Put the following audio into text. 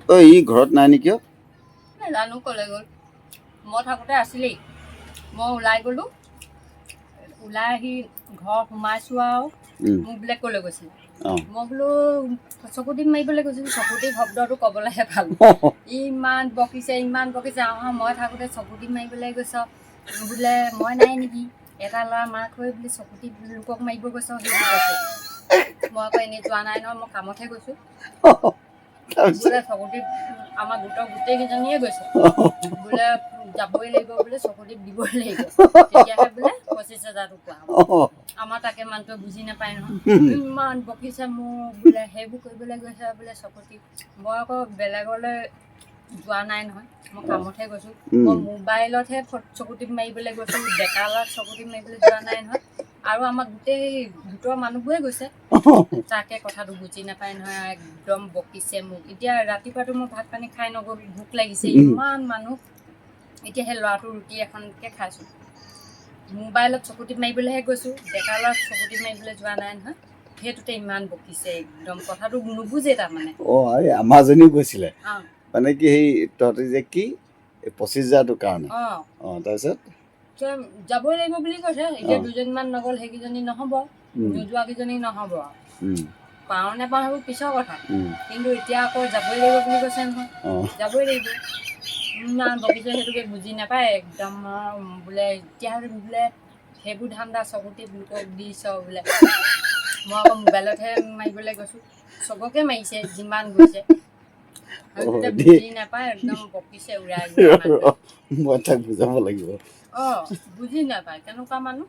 ঐ, ই ঘৰত নাই নেকি অ'? নাজানো ক'লৈ গ'ল। মই থাকোঁতে আছিলেই। মই ওলাই গ'লোঁ, ওলাই আহি ঘৰ সোমাইছোঁ আৰু মোক বোলে ক'লৈ গৈছিল? মই বোলো চকুটিপ মাৰিবলৈ গৈছিলোঁ। চকুটিপ শব্দটো ক'বলৈহে পালোঁ, ইমান বকিছে, ইমান বকিছে। অঁ, মই থাকোঁতে চকুটিপ মাৰিবলৈ গৈছ বোলে, মই নাই নেকি? এটা ল'ৰা মাক হৈ বুলি চকুটিপ লোকক মাৰিব গৈছ, সেইটো কৈছে। মই আকৌ এনেই যোৱা নাই নহয়, মই কামতহে গৈছোঁ। তাৰপিছত? বোলে চকুটিপ আমাৰ গোটৰ গোটেইকেইজনীয়ে গৈছে বোলে, যাবই লাগিব বোলে, চকুটিপ দিবই লাগিব, তেতিয়াহে বোলে 25,000টো পোৱা হ'ব। আমাৰ তাকে মানুহটোৱে বুজি নাপায় নহয়। ইমান বকিছে মোক, বোলে সেইবোৰ কৰিবলৈ গৈছে বোলে চকুটিপ। মই আকৌ বেলেগলৈ যোৱা নাই নহয়, মই কামতহে গৈছোঁ। মই মোবাইলতহে চকুটিপ মাৰিবলৈ গৈছোঁ, ডেকা ল'ৰাক চকুটিপ মাৰিবলৈ যোৱা নাই নহয়। আৰু আমাৰ গোটেই গোটৰ মানুহবোৰে গৈছে। তাকে কথাটো বুজি নাপায় নহয়, একদম বকিছে মোক। এতিয়া ৰাতিপুৱাতো মই ভাত পানী খাই নগ'ল, ভোক লাগিছে, ইমান মানুহ। এতিয়া সেই ল'ৰাটো ৰুটি এখনকে খাইছোঁ। মোবাইলত চকুটিপ মাৰিবলৈহে গৈছোঁ, ডেকা ল'ৰাক চকুটিপ মাৰিবলৈ যোৱা নাই নহয়। সেইটোতে ইমান বকিছে একদম, কথাটো নুবুজে তাৰমানে। অঁ, এই আমাৰজনীও কৈছিলে। মানে কি, সেই তহঁতি যে কি এই 25,000টোৰ কাৰণে? অঁ, তাৰপিছত? তই যাবই লাগিব বুলি কৈছে। এতিয়া দুজনীমান নগ'ল, সেইকেইজনী নহ'ব, নোযোৱাকেইজনী নহ'ব আৰু। পাওঁ নেপাওঁ সেইবোৰ পিছৰ কথা। কিন্তু এতিয়া আকৌ যাবই লাগিব বুলি কৈছে নহয়। যাবই লাগিব। ইমান বকিছে, সেইটোকে বুজি নাপায় একদম আৰু। বোলে এতিয়া বোলে সেইবোৰ ধান্দা, চকুটিপ লোকক দিছ বোলে। মই আকৌ মোবাইলতহে মাৰিবলৈ গৈছোঁ, চবকে মাৰিছে যিমান গৈছে। সেইটোতে বুজি নাপায়, একদম বকিছে উৰাই উৰাই মানুহটোৱে। মই তাক বুজাব লাগিব। অঁ, বুজি নাপায়, কেনেকুৱা মানুহ।